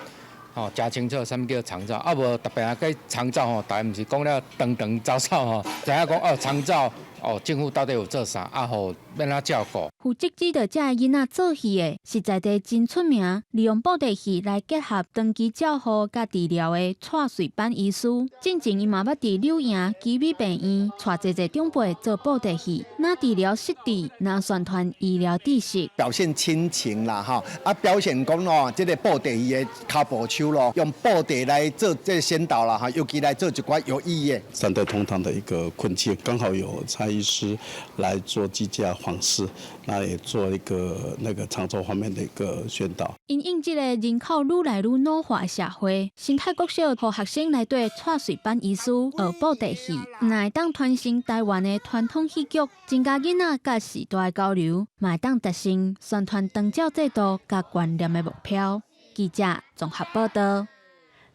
吼，誠清楚啥物叫長照，啊無特別啊，計長照吼，逐家毋是講了長長走走吼，知影講哦長照哦，政府到底有做啥，啊，予欲按怎照顧？負責指導遮的囡仔做戲的，是在地真出名，利用布袋戲來結合長期照護佮治療的蔡瑞班醫師。進前伊嘛捌佇柳營奇美病院帶濟濟長輩做布袋戲，若治療失智，若宣傳醫療知識，表現親情啦，吼，啊，表現講哦，這个布袋戲的跤步手咯，用布袋來做這个先導啦，哈，尤其來做一寡有意義的。三代同堂的一個困境，剛好有蔡醫師來做居家訪視，那也做一個那個長照方面的一個宣導。因應這个人口愈來愈老化的社會，新泰國小予學生來對蔡瑞班醫師學布袋戲，毋但會當傳承台灣的傳統戲劇，增加囡仔佮時代的交流，嘛會當達成宣傳長照制度佮觀念的目標。記者綜合報道。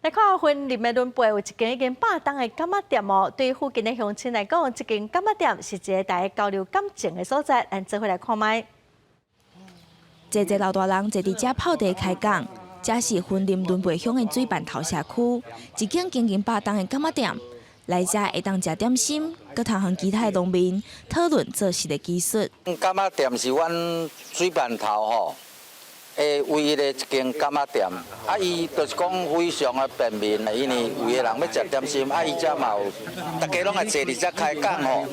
來看雲林的崙背有一間已經百冬的柑仔店哦，對附近的鄉親來講，這間柑仔店是一个大家交流感情的所在。咱做伙來看覓。濟濟老大人坐佇遮泡茶開講，這是雲林崙背鄉的水坊頭社區，一間經營百冬的柑仔店。來遮會當食點心，閣通和其他的農民討論做事的技術。柑仔店是阮水坊頭吼。的唯一的一間柑仔店，啊，伊就是講非常的便民，因為有的人欲食點心，啊，伊遮嘛有，大家攏愛坐佇遮開講吼，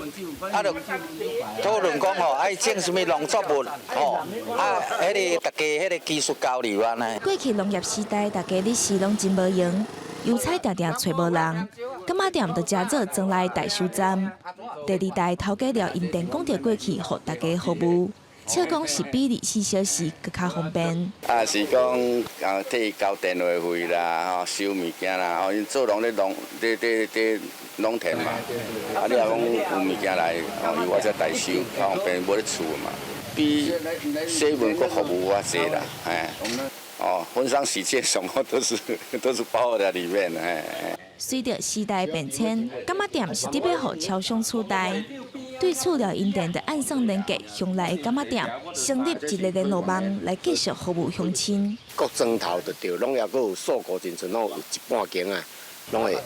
啊，就討論講吼，愛種啥物農作物吼，啊，彼个大家彼个技術交流按呢。過去農業時代，大家日時攏真無閒，油菜定定揣無人，柑仔店就成做莊內代收站。第二代頭家廖英電講著過去，予大家服務。笑講是比24小時閣較方便。啊，是講啊，替伊交電話費啦，吼，收物件啦，吼，𪜶做農咧農，咧咧咧農田嘛。啊，你若講有物件來，吼，由我遮代收，較方便，無咧厝嘛。比洗文閣服務較濟啦，嘿。哦，婚喪喜慶什麼都是包在裡面，嘿。隨著時代變遷，柑仔店是特別予超商取代。對此，廖英電就按算連結鄉內的柑仔店，成立一个聯絡網來繼續服務鄉親。各莊頭就對，攏猶閣有數五陣陣，攏有一半間啊，攏會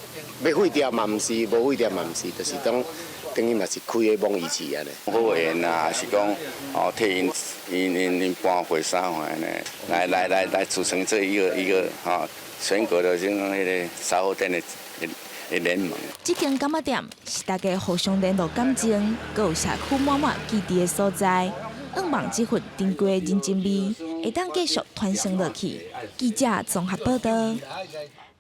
欲廢掉嘛，毋是，無廢掉嘛，毋是，就是講等於嘛是開个網魚市按呢。好緣啊，是講哦，替𪜶𪜶𪜶𪜶搬貨啥貨按呢，來來來來組成這一個一個哈全國的這種彼个雜貨店的聯盟。這間柑仔店是大家互相聯絡感情，閣有社區滿滿記憶的所在。向望這份珍貴的人情味，會當繼續傳承落去。記者綜合報道。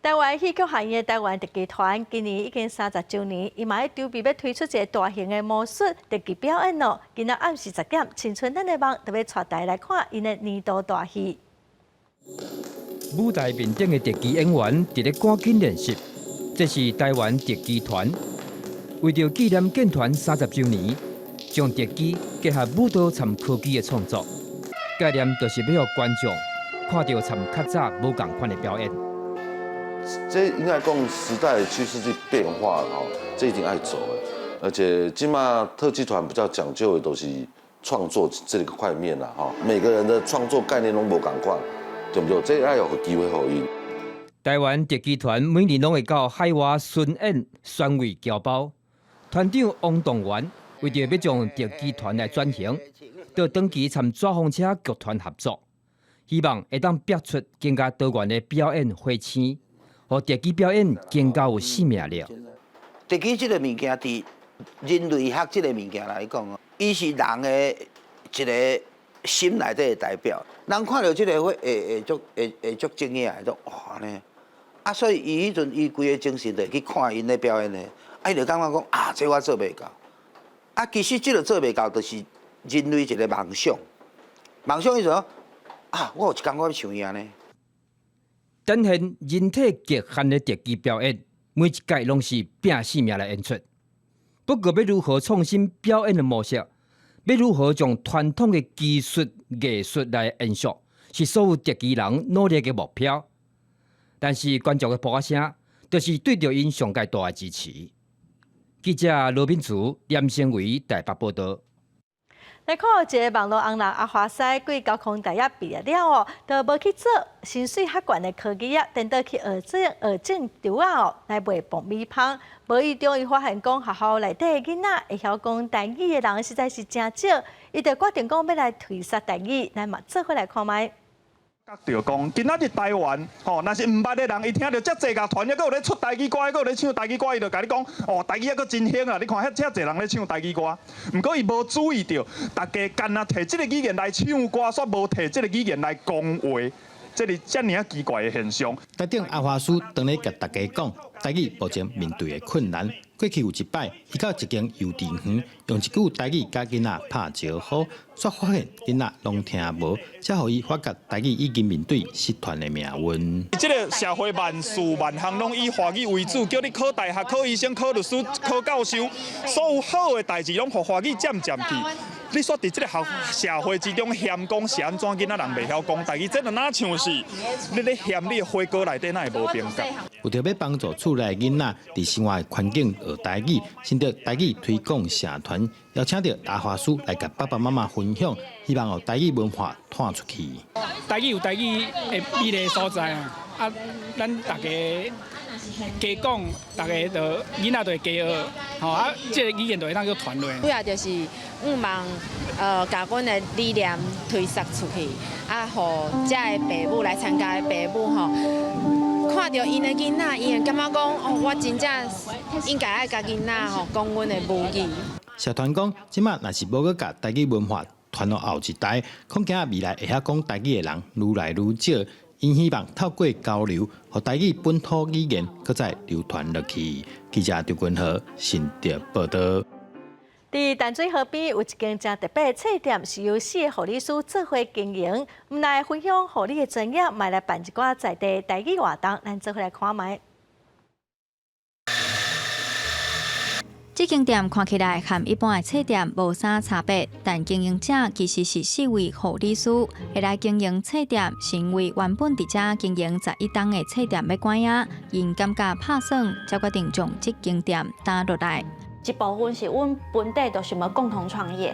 台灣戲曲學院的台灣特技團今年已經30週年，伊嘛咧籌備欲推出一个大型的魔術特技表演咯。今仔暗時10點，青春咱的夢，就欲帶大家來看𪜶的年度大戲。舞台面頂的特技演員佇咧趕緊練習。這是台灣特技團為著紀念建團30週年，將特技結合舞蹈摻科技的創作，概念就是欲予觀眾看著摻較早無仝款的表演。這應該講時代的趨勢去變化了吼，這一定愛走的。而且這馬特技團比較講究的都是創作這個塊面啦，吼，每個人的創作概念攏無仝款，對毋對？這愛有機會予𪜶。台灣特技團每年攏會到海外巡演，宣慰僑胞。團長王動員為著欲將特技團來轉型，就長期參紙風車劇團合作，希望會當逼出更加多元的表演火星，予特技表演更加有生命力。特技這個物件，佇人類學這個物件來講，伊是人的一個心內底的代表。人看著這個會會足會會足驚訝，都哇按呢。啊，所以伊彼陣伊規个精神就去看𪜶咧表演的，啊，伊就感覺講啊，這我做袂到。啊，其實這個做袂到，就是人類一個夢想。夢想伊就講啊，我有一工我欲像伊按呢。展現人體極限的特技表演，每一屆攏是拼性命來演出。不過，欲如何創新表演的模式，欲如何將傳統的技術藝術來延續，是所有特技人努力的目標。但是觀眾的噗仔聲，就是對著𪜶上蓋大的支持。記者羅敏慈、連成偉台北報導。來看一个網路紅人阿華師，對高空大學畢業了哦，就無去做薪水較懸的科技業，顛倒去學種學種稻仔哦，來賣爆米香。無意中伊發現講學校內底的囡仔會曉講台語的人實在是誠少，伊就決定講欲來推捒台語，咱嘛做伙來看覓。著講，今仔日台灣，吼，若是毋捌的人，伊聽著遮濟樂團，猶閣有咧出台語歌，猶閣有咧唱台語歌，伊就共你講，哦，台語猶閣真興啊！你看遐遮濟人咧唱台語歌，毋過伊無注意著，大家干焦提這个語言來唱歌，煞無提這个語言來講話，這是遮爾仔奇怪的現象。台頂阿華師當咧共大家講，台語目前面對的困難。過去有一擺，伊到一間幼稚園，用一句台語共囡仔拍招呼，煞發現囡仔攏聽無，才予伊發覺台語已經面對失傳的命運。這个社會萬事萬項攏以華語為主，叫你考大學、考醫生、考律師、考教授，所有好的代誌攏予華語佔佔去。你煞佇這個學社會之中嫌講是按怎囡仔人袂曉講台語，這就若像是你咧嫌你的火鍋內底哪會無冰角？為著欲幫助厝內囡仔佇生活環境學台語，成立台語推廣社團，邀請著阿華師來共爸爸媽媽分享，希望予台語文化傳出去。台語有台語的美麗所在啊！啊，咱大家加講，大家就囡仔就會加學，吼啊，這个語言就會當閣傳落。主要就是向望，共阮的理念推捒出去，啊，予遮的爸母來參加的爸母吼，看著𪜶的囡仔，伊會感覺講，哦，我真正應該愛共囡仔吼講阮的母語。社團講，這馬若是無閣共台語文化傳予後一代，恐驚未來會曉講台語的人愈來愈少。𪜶希望透過交流，予台語本土語言閣再流傳落去。記者張君和新竹報導。佇淡水河邊有一間誠特別的冊店，是由四个護理師做伙經營，毋但分享護理的專業，嘛來辦一寡在地台語活動，咱做伙來看覓。這間店看起來和一般的冊店無啥差別，但經營者其實是四位護理師，會來經營冊店，是因為原本佇遮經營11冬的冊店欲關仔，𪜶感覺拍算，才決定將這間店擔落來。一部分是阮本地就想欲共同創業，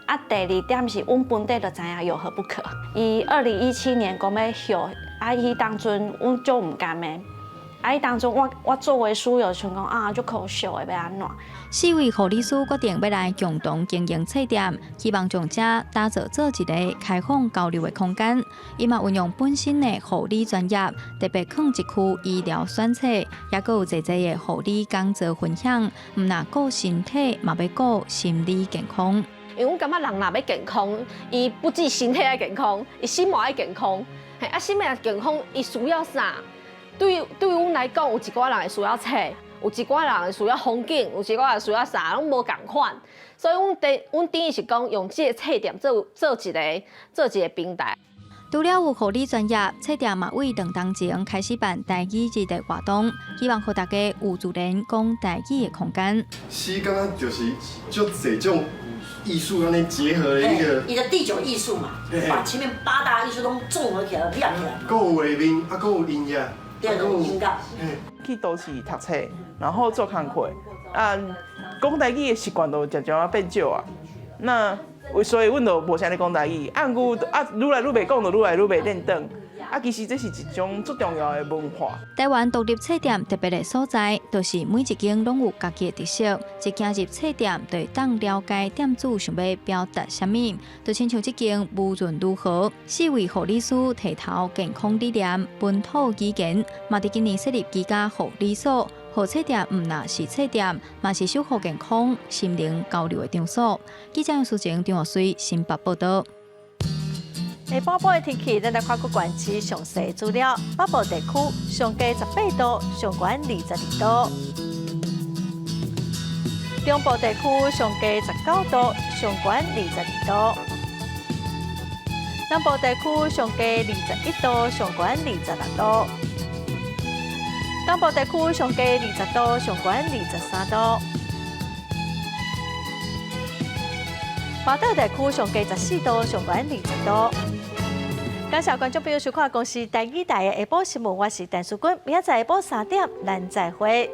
啊，第二點是阮本地就知影有何不可。伊2017年講欲歇，啊，彼當陣阮足毋甘的。啊！彼當陣我作為書友想講啊，足可惜的，欲按怎？四位護理師決定欲來共同經營冊店，希望將遮打造做一个開放交流的空間。伊嘛運用本身的護理專業，特別囥一區醫療選冊，抑閣有濟濟的護理講座分享。毋若顧身體，嘛欲顧心理健康。因為阮感覺人若欲健康，伊不止身體愛健康，伊心嘛愛健康。嘿，啊，心的健康，伊需要啥？對阮來講，有一寡人會需要冊，有一寡人會需要風景，有一寡人需要啥，攏無仝款。所以，阮等於是講用這个冊店做一个平台。除了有護理專業，冊店嘛對2冬前開始辦台語日的活動，希望予大家有自然講台語的空間。詩敢若就是足濟種藝術按呢結合的一個。伊的第九藝術嘛，把前面八大藝術攏綜合起來，連起來。閣有畫面，啊，閣有音樂。去都市讀冊，然後做工課，啊，講台語的習慣就漸漸仔變少啊。那所以阮就無啥咧講台語，啊，毋過啊，愈來愈袂講，就愈來愈袂練轉。啊，其實這是一種足重要的文化。台灣獨立冊店特別的所在，就是每一間攏有家己的特色。一行入冊店，就會當了解店主想欲表達啥物。就親像這間無論如何，四位護理師提頭健康理念、本土語言，嘛佇今年設立居家護理所，予冊店毋若是冊店，嘛是守護健康、心靈交流的場所。記者楊淑靜、張學水新北報道。下晡晡的天氣，咱來看各縣市詳細資料。北部地區上低18度，上懸22度；中部地區上低19度，上懸22度；南部地區上低21度，上懸26度；東部地區上低20度，上懸23度；華島地區上低14度，上懸20度。感謝觀眾朋友收看公視台語台的下晡新聞，我是陳淑君，明仔載下晡3點，咱再會。